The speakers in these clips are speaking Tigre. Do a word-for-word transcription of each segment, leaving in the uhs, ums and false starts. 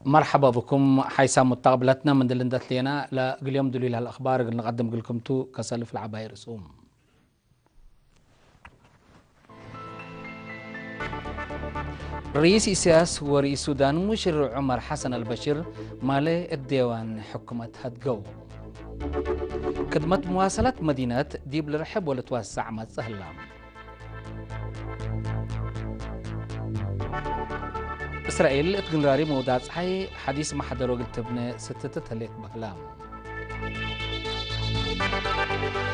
መርሐባ ብኩም ሓይሳም ሙተቅብለትነ፣ ምን ድል እንዴ ትሌና ለእግል ዮም ድሉይ ለህለ አኽባር እግል ንቀድም እግልኩም ቱ። ከሰልፍ ለዐባይ ርእሶም። ርኢስ ኢሰያስ ወርኢስ ሱዳን ሙሽር ዑመር ሐሰን አልበሽር ማሌ እት ዴዋን ሕኩመት ሀድገው። ክድመት መዋሰላት መዲነት ዲብ ልርሕብ ወልትወሰዕ መጽእ ህላ። እስራኤል እት ግንራሪ መውዳ ጸሓይ ሐዲስ መሕደሮ እግል ትብነ ስትትት ህሌት በህላ።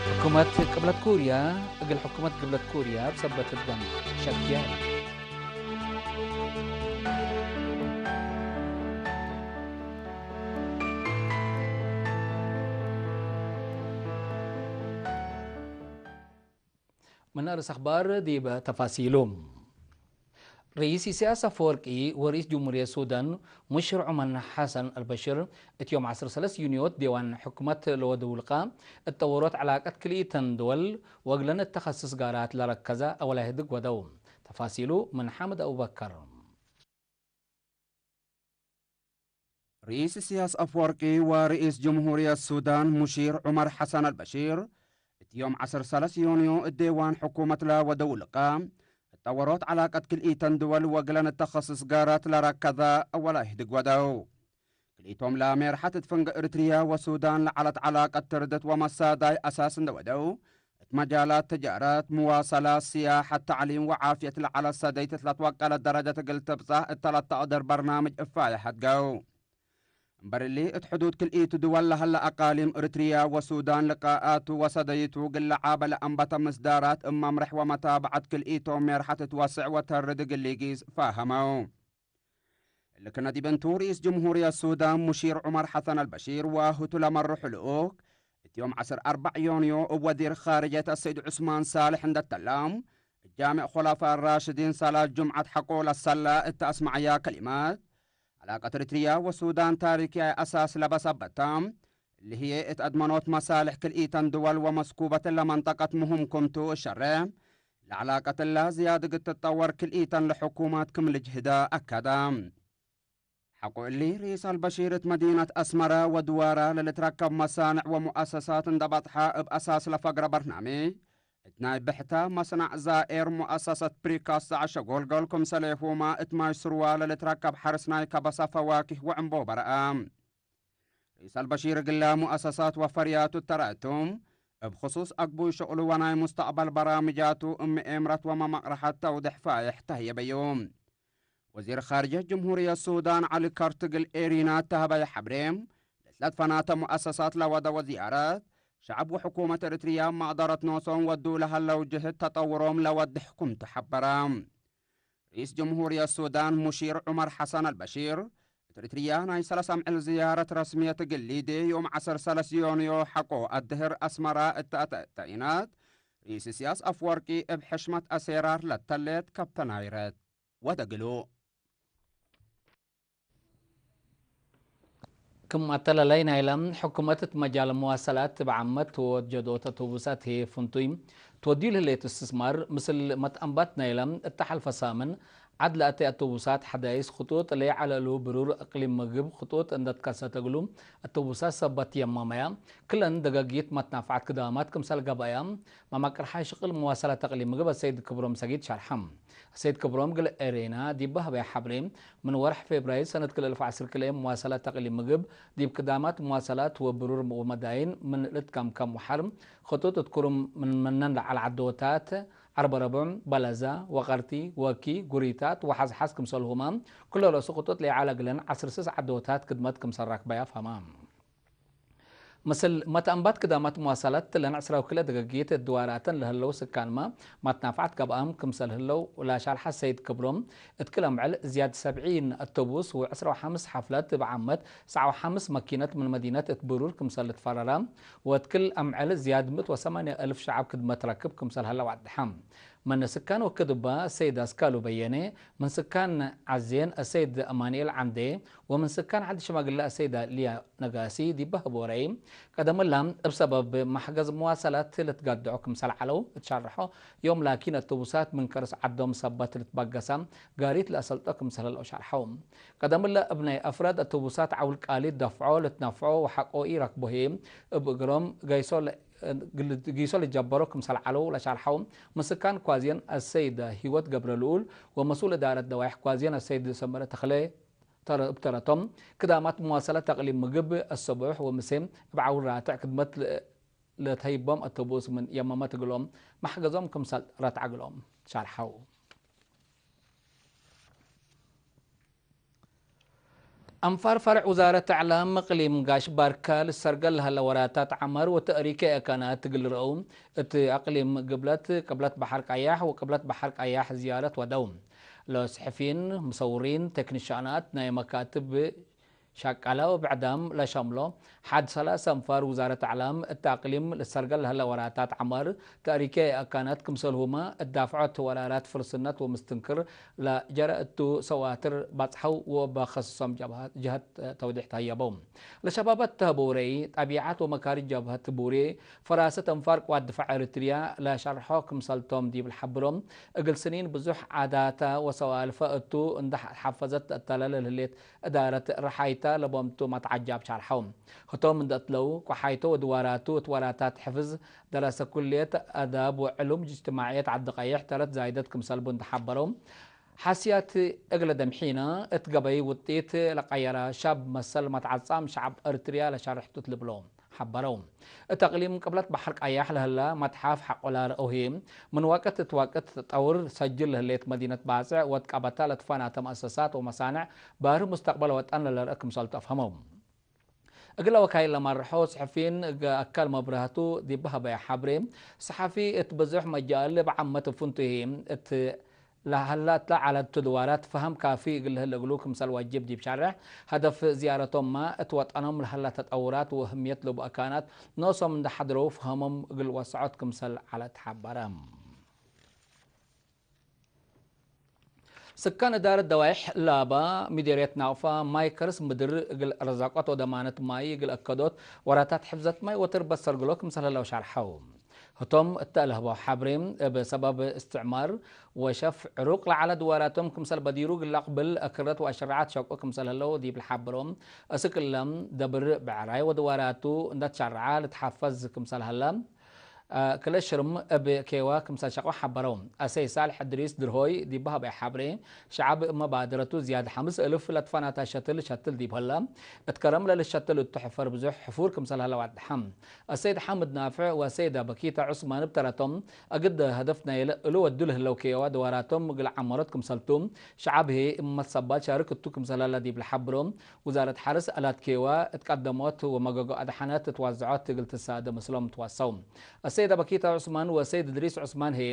ሕኩመት ቅብለት ኩርያ እግል ሕኩመት ግብለት ኩርያ እብ ሰበት ትደም ሸክየ። ምን አርእስ አኽባር ዲበ ተፋሲሉ። ርኢስ ኢሰያስ አፈወርቂ ወርኢስ ጅምሁርየት ሱዳን ሙሽር ዑመር ሐሰን አልበሽር እት ዮም ዐስር ሰለስ ዩንዮ እት ዴዋን ሕኩመት ለወደው ልቃእ፣ እት ጠወሮት ዐላቀት ክልኢተን ድወል ወእግለን እት ተኸስስ ጋራት ለረከዘ አወላይ ህድግ ወደው። ተፋሲሉ ምን ሓምድ አቡበከር። ርኢስ ኢሰያስ አፈወርቂ ወርኢስ ጅምሁርየት ሱዳን ሙሺር ዑመር ሐሰን አልበሺር፣ እት ዮም ዐስር ሰለስ ዮንዮ እት ዴዋን ሕኩመት ለወደው ልቃእ፣ እት ጠወሮት ዐላቀት ክልኢተን ድወል ወእግለን እት ተኸስስ ጋራት ለረከዘ አወላይ ህድግ ወደው። ክልኢቶም ለሜርሐት እት ፍንገ እርትርያ ወሱዳን ለዐለት ዐላቀት ትርድት ወመሳዳይ አሳስ እንዴ ወደው፣ እት መጃላት ትጃረት፣ ምዋሰላት፣ ስያሐት፣ ተዕሊም ወዓፍየት ለዐለት ሰደይት እት ለትወቀለት ደረጀት እግል ትብጸሕ እተ ለተቅድር በርናምጅ እፋየ ሐድገው። እምበር እሊ፣ እት ሕዱድ ክልኢቱ ድወል ለሀለ አቃሊም እርትርያ ወሱዳን ልቃኣቱ ወሰደይቱ እግል ለዓበ ለአንበተ ምስዳራት እብ መምረሕ ወመታብዐት ክልኢቶም ሜርሐት ትወስዕ ወተርድ እግል ሊጊስ ፋሀመው። እሊ ክነ ዲብ እንቱ፣ ርኢስ ጅምሁርየት ሱዳን ሙሺር ዑመር ሐሰን አልበሺር ወህቱ ለመርሑ ልኡክ፣ እት ዮም ዐስር አርበዕ ዮንዮ እብ ወዚር ኻርጀት አሰይድ ዑስማን ሳልሕ እንዴ ተለም፣ እብ ጃምዕ ኹለፋ ራሽዲን ሰላት ጁምዐት ሐቆ ለሰላ እተ አስመዐያ ከሊመት፣ ዐላቀት እርትርያ ወሱዳን ታሪክያይ አሳስ ለበ ሰበት ተ፣ እሊ ህዬ እት አድመኖት መሳልሕ ክልኢተን ድወል ወመስኩበት እለ መንጠቀት ምህም ክምቱ እሸሬ፣ ለዐላቀት እለ ዝያድ እግል ትጠወር ክልኢተን ለሕኩማት ክም ልጅህደ አከደ። ሐቆ እሊ፣ ርኢስ አልበሺር እት መዲነት አስመረ ወድዋራ ለልትረከብ መሳንዕ ወሙአሰሳት እንዴ በጽሐ እብ አሳስ ለፈግረ በርናምጅ፣ እት ናይ ብሕተ መስነዕ ዛኤር ሙአሰሰት ፕሪካስ ዘዐሸ ጎልጎል ክምሰሌሁመ እት ማይ ስርዋ ለልትረከብ ሐርስ ናይ ከበሰ ፈዋኪህ ወዕንቦበ ረአ። ርኢስ አልበሺር እግለ ሙአሰሳት ወፈርያቱ ተራእቱም፣ እብ ክሱስ አግቡይ ሸቅሉ ወናይ ሙስተቅበል በራምጃቱ እም ኤምረት ወመመቅረሐት ተውድሕ ፋይሕ ተህየበዩ። ወዚር ኻርጀት ጅምሁርየት ሱዳን ዐሊ ከርት እግል ኤሪና እተ ሀበየ ሐብሬ፣ ለትለትፈናተ ሙአሰሳት ለወደወ ዝያረት፣ ሸዐብ ወሕኩመት እርትርያ መቅደረት ኖሶም ወዱ ለሀለው ጅህድ ተጠውሮም ለወድሕ ክምቱ ሐበረ። ርኢስ ጅምሁርየት ሱዳን ሙሺር ዑመር ሐሰን አልበሺር፣ እት እርትርያ ናይ ሰለስ አምዕል ዝያረት ረስምየት እግል ሊዴ፣ ዮም ዐስር ሰለስ ዮንዮ ሐቆ አድህር አስመራ እተ አተ ተኢነት፣ ርኢስ እስያስ አፍወርቂ እብ ሕሽመት አሴራር ለተሌት ከብተ ናይረት ወደግሉ። ክም አተላላይ ናይለ ሕኩመት እት መጃል መዋሰላት እብ ዓመት ወጀዶት አውቶቡሳት ህዬ ፍንቱይ ትወድዩ ለህሌት እስትስማር፣ ምስል መትአንባት ናይለ እተ ሐልፈ ሳምን ዐድ ለአተይ አውቶቡሳት ሐዳይስ ክጡጥ ለይዐለ እሉ ብሩር እቅሊም ምግብ ክጡጥ እንዴ ትከሰተ እግሉ፣ አውቶቡሳት ሰበት የማመያ ክለን ደገጊት መትናፍዐት ክዳማት ክምሰል ገብአያ፣ መማቅር ሐይ ሽቅል መዋሰላት እቅሊም ምግብ አሰይድ ክብሮም ሰጊድ ሸርሐ። አሰይድ ክብሮም እግል ኤሬና ዲብ ሀበየ ሐብሬ፣ ምን ወርሕ ፌብራይር ሰነት ክልኤ እልፍ ወዐስር ክልኤ መዋሰላት እቅሊም ምግብ ዲብ ክዳማት መዋሰላት ወብሩር ወመዳይን ምን ልትከምከም ወሐር፣ ክጡጥ እት ክሩም ምን ምነን ለዐለ ዐዶታት፣ ዐርበ ረቡዕ፣ በለዛ፣ ወቀርቲ፣ ወኪ፣ ጉሪታት ወሐዝሐዝ ክምሰልሁመ፣ ክለ ረእሱ ክጡጥ ለይዐለ እግለን ዐስር ስስ ዐዶታት ክድመት ክምሰል ረክበያ ፈሀመ። ምስል መትአንባት ክዳማት መዋሰላት እለን ዕስራ ወክልኤ ደገጊት እት ድዋራተን ለህለው ስካንመ መትናፍዐት ገብአም ክምሰል ህለው ለሻርሐ ሰይድ ክብሮም፣ እት ክል አምዕል ዝያድ ሰብዒን አውቶቡስ ወዕስራ ወሐምስ ሐፍለት እብ ዓመት ሰዓ ወሐምስ መኪነት ምን መዲነት እት ብሩር ክምሰል ልትፈረረ፣ ወእት ክል አምዕል ዝያድ ምእት ወሰማንያ እልፍ ሸዐብ ክድመት ረክብ ክምሰል ሀለ ወአድሐ። ምን ስካን ወክድ እባ አሰይድ አስካሉ በየነ፣ ምን ስካን ዐዜን አሰይድ አማንኤል ዓምዴ ወምን ስካን ዐዲ ሽማግለ አሰይድ ሊያ ነጋሲ ዲበ ህቦረይ፣ ቀደምላ እብ ሰበብ መሕገዝ መዋሰላት ልትጋድዖ ክምሰል ዐለው እት ሸርሖ፣ ዮም ላኪን አቶቡሳት ምን ከርስ ዐዶም ሰበት ልትበገሰ ጋሪት ለአሰልጦ ክምሰል ህለው ሸርሐው። ቀደምለ እብ ናይ አፍራድ አቶቡሳት ዐውል ቃሊት ደፍዖ ልትነፍዖ ወሐቆ ኢረክቦ ህዬ እብ እግሎም ገይሶ ለ-፣ ጊሶ ልጀበሮ ክምሰል ዐለው ለሸርሐው፣ ምስካን ኳዝየን አሰይድ ህይወት ገብረልኡል ወመስኡል እዳረት ደዋይሕ ኳዝየን አሰይድ ሰመረ ተክለ ተረ-፣ እብ ተረቶም፣ ክዳማት መዋሰለት አቅሊም ምግብ አሰቡሕ ወምሴ እብ ዐውል ራትዕ ክድመት ለ-፣ ለተህይቦም አቶቡስ ምን የመመት እግሎም መሕገዞም ክምሰል ረትዐ እግሎም ሸርሐው። አንፋር ፈርዕ ውዛረት እዕላም እቅሊም ጋሽ ባርካ ልሰርገል ለሀለ ወራታት ዐመር ወተእሪከ አካናት እግል ልርአው፣ እት አቅሊም ግብለት፣ ቅብለት በሐር ቀያሕ ወቅብለት በሐር ቀያሕ ዝያረት ወደው። ለሰሕፊን፣ ሙሰውሪን፣ ቴክኒሻናት፣ ናይ መካትብ ሸቀለ ወብዕዳም ለሸምሎ፣ ሐድ ሰላሰ አንፋር ውዛረት እዕላም እት አቅሊም ልሰርገል ለሀለ ወራታት ዐመር፣ ተእሪከ አካናት ክምሰልሁመ እት ዳፍዖት ወራራት ፍርስነት ወምስትንክር ለጀረ እቱ ሰዋትር በጽሐው ወእበ ከስሶም ጀብሀት፣ ጀሀት ተውዴሕ ተህየበው። ለሸባባት ተህበው ረይ፣ ጠቢዓት ወመካሪት ጀብሀት ቡሬ፣ ፈራሰት አንፋር ቅዋት ድፋዕ ኤሪትርያ ለሸርሖ ክምሰልቶም ዲብ ለሐብሮም፣ እግል ስኒን ብዙሕ ዓዳተ ወሰዋልፈ እቱ እንደ ሐፈዘት ተአተለለ ለህሌት እዳረት ረሓይተ ለቦምቱ መትዓጃብ ሻርሐው። ህቶም እንደ እትለው፣ ቆሓይቶ ወድዋራቱ እት ወራታት ሕፍዝ ደረሰ ኩልየት አዳብ ወዕሉም እጅትማዕየት ዐዲ ቀይሕ ተረት ዛይደት ክምሰልቡ እንደ ሐበረው፣ ሐስያት እግለ ደምሒነ እት ገበይ ውጢት ለቀየረ ሻብ መሰል መትዓጻም ሸዐብ ኤሪትርያ ለሻርሕቱ እት ልብሎ ሐበረው። እት አቅሊም ቅብለት በሐር ቀያሕ ለህለ መትሓፍ ሐቆ ለርአው ህዬ፣ ምን ወቅት እት ወቅት ተጠውር ሰጅል ለህሌት መዲነት ባጽዕ ወትቀበታ ለትፈናተ መአሰሳት ወመሳንዕ ባርህ ሙስተቅበል ወጠን ለለርአ ክምሰልቱ አፍሀመው። እግለ ወካይል ለመርሐው ሰሐፊን እገ አካል መብርሀቱ ዲብ ሀበየ ሐብሬ፣ ሰሐፊ እት ብዙሕ መጃል እብ ዓመት ፍንቱ ህዬ እት ለሀላ እትለ ዐለት ድዋራት ፈሀም ካፊ እግል ለህለ እግሉ ክምሰል ዋጅብ ዲብ ሸርሕ፣ ሀደፍ ዝያረቶምመ እት ወጠኖም ለሀላ ተጠውራት ወእህምየት ለቡ አካናት ኖሶም እንደ ሐድረው ፈሀሞም እግል ወሰዖት ክምሰል ዐለ ተሐበረ። ስካን እዳረት ደዋይሕ ላባ፣ ሚዴርየት ናቅፋ፣ ማይ ከርስ ምድር እግል ረዛቆት ወደማነት ማይ እግል አከዶት ወራታት ሕፍዘት ማይ ወትርበት ሰርግሎ ክምሰል ህለው ሸርሐው። ህቶም እተ ለህበው ሐብሬ፣ እብ ሰበብ እስትዕማር ወሸፍ ዕሩቅ ለዐለ ድዋራቶም ክምሰል በዲሩ እግል ለአቅብል አክረት ወአሸረዓት ሸቁ ክምሰል ህለው ዲብ ለሐብሮ፣ እስክ እለ ደብር ብዕራይ ወድዋራቱ እንደ ትሸረዐ ልትሐፈዝ ክምሰል ሀለ፣ ክለ ሽርም እብ ኬዋ ክምሰል ሸቁ ሐበረው። አሰይ ሳልሕ እድሪስ ድርሆይ ዲብ ሀበይ ሐብሬ፣ ሸዐብ እብ መባደረቱ ዝያድ ሐምስ እልፍ ለትፈናተ ሸትል ሸትል ዲብ ህለ፣ እት ከረም ለልሸትል እቱ ሕፈር ብዙሕ ሕፉር ክምሰል ሀለ ዋድሐ። አሰይድ ሓምድ ናፍዕ ወአሰይድ አበኪተ ዑስማን እብ ተረቶም፣ አግደ ሀደፍ ናይለ እሉ ወዱ ለህለው ኬዋ ድዋራቶም እግል ዐመሮት ክምሰልቱ፣ ሸዐብ ህዬ እብ መትሰባል ሻርክ እቱ ክምሰል ሀለ ዲብ ለሐብሮ፣ ውዛረት ሐርስ አላት ኬዋ እት ቀደሞት ወመገጎ አድሐነት እት ዋዝዖት እግል ትሳደ ምስሎም ትዋሰው። አሰይድ አበኪተ ዑስማን ወአሰይድ እድሪስ ዑስማን ህዬ፣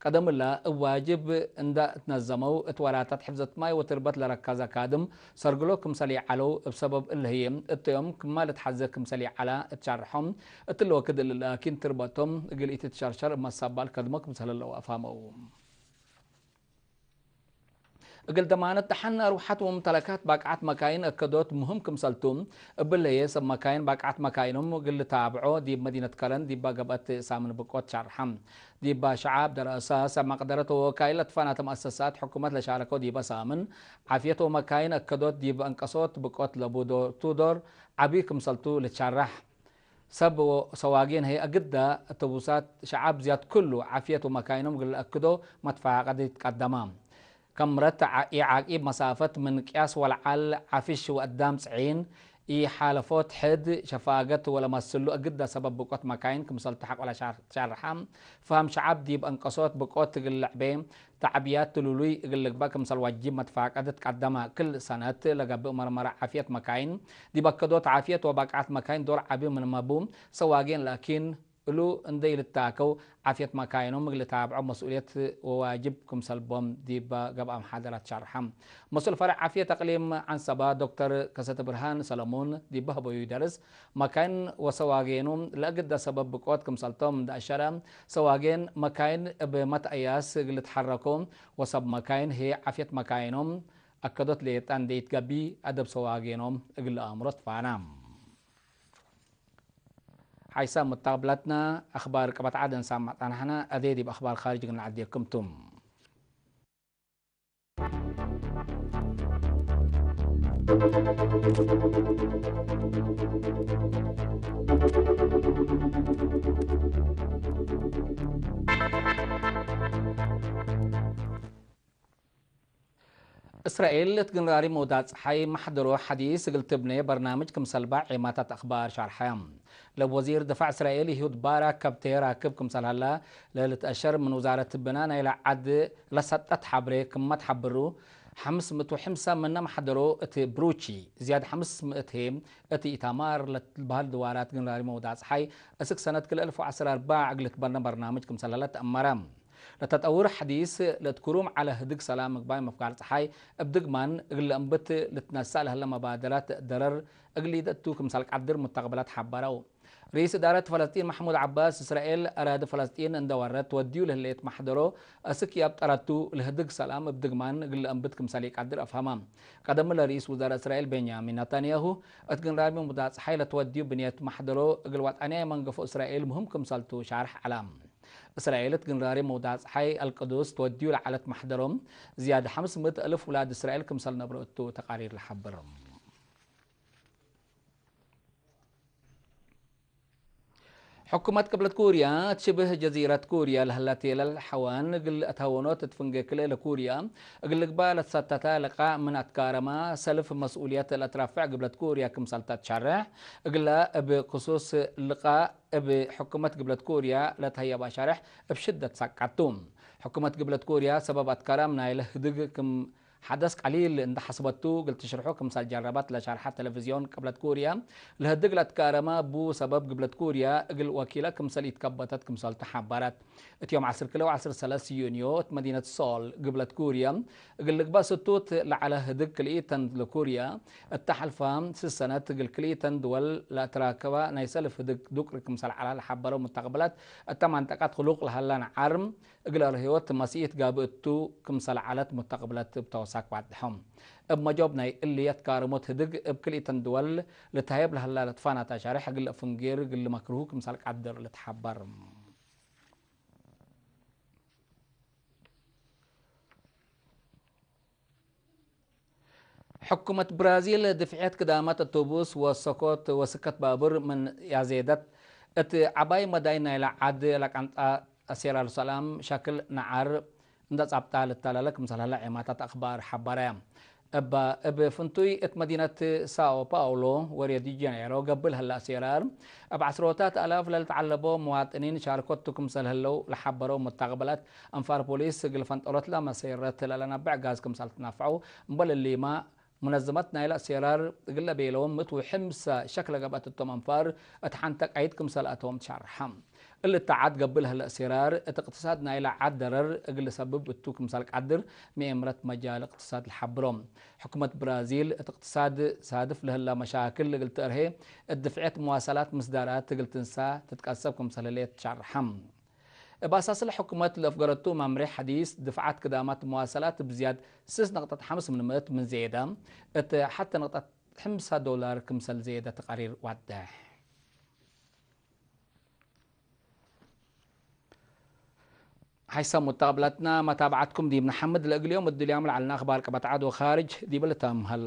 ቀደምላ እብ ዋጅብ እንዳ እትነዘመው፣ እት ወራታት ሕፍዘት ማይ ወትርበት ለረከዘ ካድም ሰርግሎ ክምሰል ይዐለው፣ እብ ሰበብ እለ ህዬ፣ እተዮም ክማ ልትሐዜ ክምሰል ይዐላ እት ሸርሖም፣ እትለ ወክድ እሊ ላኪን ትርበቶም እግል ኢትትሸርሸር እብ መሳባል ከድሞ ክምሰል ህለው አፋመው። እግል ደማነት ደሐን አርወሐት ወሙምተለካት ባቅዓት መካይን አከዶት ሙህም ክምሰልቱ፣ እብለ ህዬ ሰብ መካይን ባቅዓት መካይኖም እግል ልታብዖ ዲብ መዲነት ከረን ዲባ ገብአት ሳምን ብቆት ሸርሐ። ዲባ ሸዐብ ደረሰ ሰብ መቅደረት ወወካይል ለትፈናተ መአሰሳት ሕኩመት ለሻረከው ዲበ ሳምን፣ ዓፍየት ወመካይን አከዶት ዲብ አንቀሶት ብቆት ለቡ ዶር ቱ ዶር ዐቢ ክምሰልቱ ልትሸረሕ። ሰብ ወሰዋጌን ህይ አግደ አተቡሳት ሸዐብ ዝያድ ክሉ ዓፍየት ወመካይኖም እግል ለአክዶ መትፋቀድ ይትቀደማ። ከምረት ዓ-፣ ኢዓቂብ መሳፈት ምን ቅያስ ወለዐል ዓፍሽ ወአዳም ጽዒን፣ ኢሓለፎት ሕድ ሸፋገት ወለመስሉ አግደ ሰበብ ብቆት መካይን ክምሰልቱ ሐቆ ለሻር-፣ ሻርሐ። ፈሀም ሸዐብ ዲብ አንቀሶት ብቆት እግል ለዕቤ፣ ተዕብያት ትሉሉይ እግል ልግበእ ክምሰል ዋጅብ መትፋቀድ ትቀደመ። ክል ሰነት ለገብእ መርመረ ዓፍየት መካይን፣ ዲብ አከዶት ዓፍየት ወባቅዓት መካይን ዶር ዐቢ ምንመ ቡ፣ ሰዋጌን ላኪን እሉ እንዴ ኢልታከው፣ ዓፍየት መካይኖም እግል ልታብዖ መስኡልየት ወዋጅብ ክምሰል ቦም ዲበ ገብአ መሓደራት ሸርሐ። መስኡል ፈርዕ ዓፍየት አቅሊም ዐንሰበ ዶክተር ከሰተ ብርሃን ሰለሙን ዲበ ሀበዩ ደርስ፣ መካይን ወሰዋጌኑ ለእግደ ሰበብ ብቆት ክምሰልቶም እንደ አሸረ፣ ሰዋጌን መካይን እብ መትአያስ እግል ልትሐረኮ ወሰብ መካይን ህዬ ዓፍየት መካይኖም አከዶት ሌጠ እንዴ ኢትገቢ፣ አደብ ሰዋጌኖም እግል ለአእምሮ ትፋና። ሐይሰ ሙተቅብለትነ አክባር ቀበት ዐድ እንሳምዕ ጸናሕነ፣ አዜ ዲብ አክባር ካርጅ እግል ነዐዴኩም ቱ። እስራኤል እት ግንራሪ መውዳቅ ጸሓይ መሕደሮ ሐዲስ እግል ትብኔ በርናምጅ ክምሰልባ ዔማታት አክባር ሻርሐ። ለወዚር ድፋዕ እስራኤል ይሁድ ባራክ ካብቴ ራክብ ክምሰል ሀላ ለልትአሸር ምን ውዛረት ብና ናይለ ዐድ ለሰጠት ሐብሬ ክመት ሐብሩ፣ ሐምስ ምእት ወሐምሳ ምነ መሕደሮ እት ብሩቺ፣ ዝያድ ሐምስ ምእት ህዬ እት ኢታማር ለትበህል ድዋራት ግንራሪ መውዳቅ ጸሓይ እስክ ሰነት ክልኤ አልፍ ወዐስር አርበዕ እግል ትበነ በርናምጅ ክምሰል ሀለ ተአመረ። ለተጠውር ሐዲስ ለትኩሩም ዐለ ህድግ ሰላም ምግባይ መፍጋር ጸሓይ እብ ድግማን እግል ለእንብት ልትነሰእ ለህለ መባደራት ደረር እግል ሊደቱ ክምሰል ቀድር ሙተቅበላት ሐበረው። ርኢስ እዳረት ፈለስጢን መሕሙድ ዐባስ፣ እስራኤል አራዲ ፈለስጢን እንደ ወረት ወድዩ ለህሌት መሕደሮ እስክ ያብጠረቱ ለህድግ ሰላም እብ ድግማን እግል ለእንብት ክምሰል ኢቀድር አፍሀመ። ቀደም ለርኢስ ውዛረት እስራኤል ቤንያሚን ናታንያሁ እት ግንራሪ መውዳቅ ጸሓይ ለትወድዩ ብንየት መሕደሮ እግል ወጠንያይ መንገፎ እስራኤል ምህም ክምሰልቱ ሻርሕ ዐለ። እስራኤል እት ግንራሪ መውዳቅ ጸሓይ አልቅዱስ ትወድዩ ለዐለት መሕደሮም፣ ዝያድ ሐምስ ምእት አልፍ ውላድ እስራኤል ክምሰል ነብሮ እቱ ተቃሪር ለሐብር። ሕኩመት ቅብለት ኩርያ፣ እት ሽብህ ጀዚረት ኩርያ ለህለት የለል ሐዋን እግል አትሀወኖት እት ፍንጌ ክልኤ ለኩርያ እግል ልግባእ ለትሰተተ ልቃእ ምን አትካረመ፣ ሰልፍ መስኡልየት ለአትራፍዕ ግብለት ኩርያ ክምሰል ተትሸርሕ፣ እግለ እብ ክሱስ ልቃእ እብ ሕኩመት ግብለት ኩርያ ለተህየብ አሻርሕ እብ ሽደት ሳቀት ቱ። ሕኩመት ግብለት ኩርያ ሰበብ አትካረም ናይለ ህድግ ክም ሐደስ ቀሊል እንደ ሐስበቱ እግል ትሽርሖ ክምሰል ጀረበት ለሸርሐ ቴሌቪዝዮን ቅብለት ኩርያ፣ ለህድግ ለአትካረመ ቡ ሰበብ ግብለት ኩርያ እግል ወኪለ ክምሰል ኢትከበተት ክምሰልቱ ሐበረት። እት ዮም ዐስር ክልኤ ወዐስር ሰለስ ዩንዮ እት መዲነት ሶል ግብለት ኩርያ እግል ልግበእ ስቱት ለዐለ ህድግ ክልኢተን ለኩርያ እተ ሐልፈ ስስ ሰነት እግል ክልኢተን ድወል ለአትራከበ ናይ ሰልፍ ህድግ ዱቅሪ ክምሰል ዐለ ለሐበረው ሙተቅብለት እተ መንጠቀት ክሉቅ ለሀለ ነዓር እግል አርህዮት መስኢት ጋብእ እቱ ክምሰል ዐለት ሙተቅብለት እብ ተወሳክ ዋድሐው። እብ መጆብ ናይ እሊ አትካረሞት ህድግ እብ ክልኢተን ድወል ልትሀየብ ለሀላ ለትፋናት አሻርሕ እግል ፍንጌር እግል ልመክርሁ ክምሰል ቀድር ልትሐበር። ሕኩመት ብራዚል ድፍዐት ክዳማት አቶቡስ ወሰኮት ወስከት ባቡር ምን ያዜደት፣ እት ዐባይ መዳይ ናይለ ዐድ ለቀንጣ አሴራር ሰላም ሸክል ነዓር እንደ ጻብጣ ልተላለ ክምሰል ሀለ ዔማታት አክባር ሐበረ። እበ እብ ፍንቱይ እት መዲነት ሳኦ ፓውሎ ወሪዮ ዲ ጀኔሮ ገብእ ለሀለ አሴራር፣ እብ ዐስሮታት አላፍ ለልትዐለቦ መዋጥኒን ሻርኮት ቱ ክምሰል ህለው ለሐበረው ሙተቅበላት፣ አንፋር ፖሊስ እግል ፈንጠሮት ለመሴረት ለለነብዕ ጋዝ ክምሰል ትናፍዐው፣ እምበል እሊመ፣ ሙነዝመት ናይለ አሴራር እግለ ቤለዎም ምእት ወሐምሳ ሸክለ ገብአት እቶም አንፋር እት ሐንተ ቀይድ ክምሰል አቶም ትሸርሐ። እሊ እተ ዐድ ገብእ ለህለ አሴራር እት እቅትሳድ ናይለ ዐድ ደረር እግል ሰብብ እቱ ክምሰል ቀድር ምኤምረት መጃል እቅትሳድ ለሐብሮ። ሕኩመት ብራዚል እት እቅትሳድ ሳድፍ ለህለ መሻክል እግል ትአርሄ፣ እት ድፍዐት መዋሰላት ምስዳራት እግል ትንሳ ትትቀሰብ ክምሰል ህሌት ትሸርሐ። እብ አሳስለ ሕኩመት ለአፍገረቱ መምሬሕ ሐዲስ፣ ድፍዓት ክዳማት መዋሰላት ብዝያድ ስስ ነቅጠት ሐምስ ምን ምእት ምን ዜደ፣ እት ሐተ ነቅጠት ሕምሳ ዶላር ክምሰል ዜደ ተቃሪር ዋደሕ። ሐይሰ ሙተቅብለትና መታብዓትኩም ዲብ ነሐምድ፣ ለእግል ዮም እድልያም ለዐልነ አክባር ቀበት ዐድ ወካርጅ ዲብ ልታም ሀላ።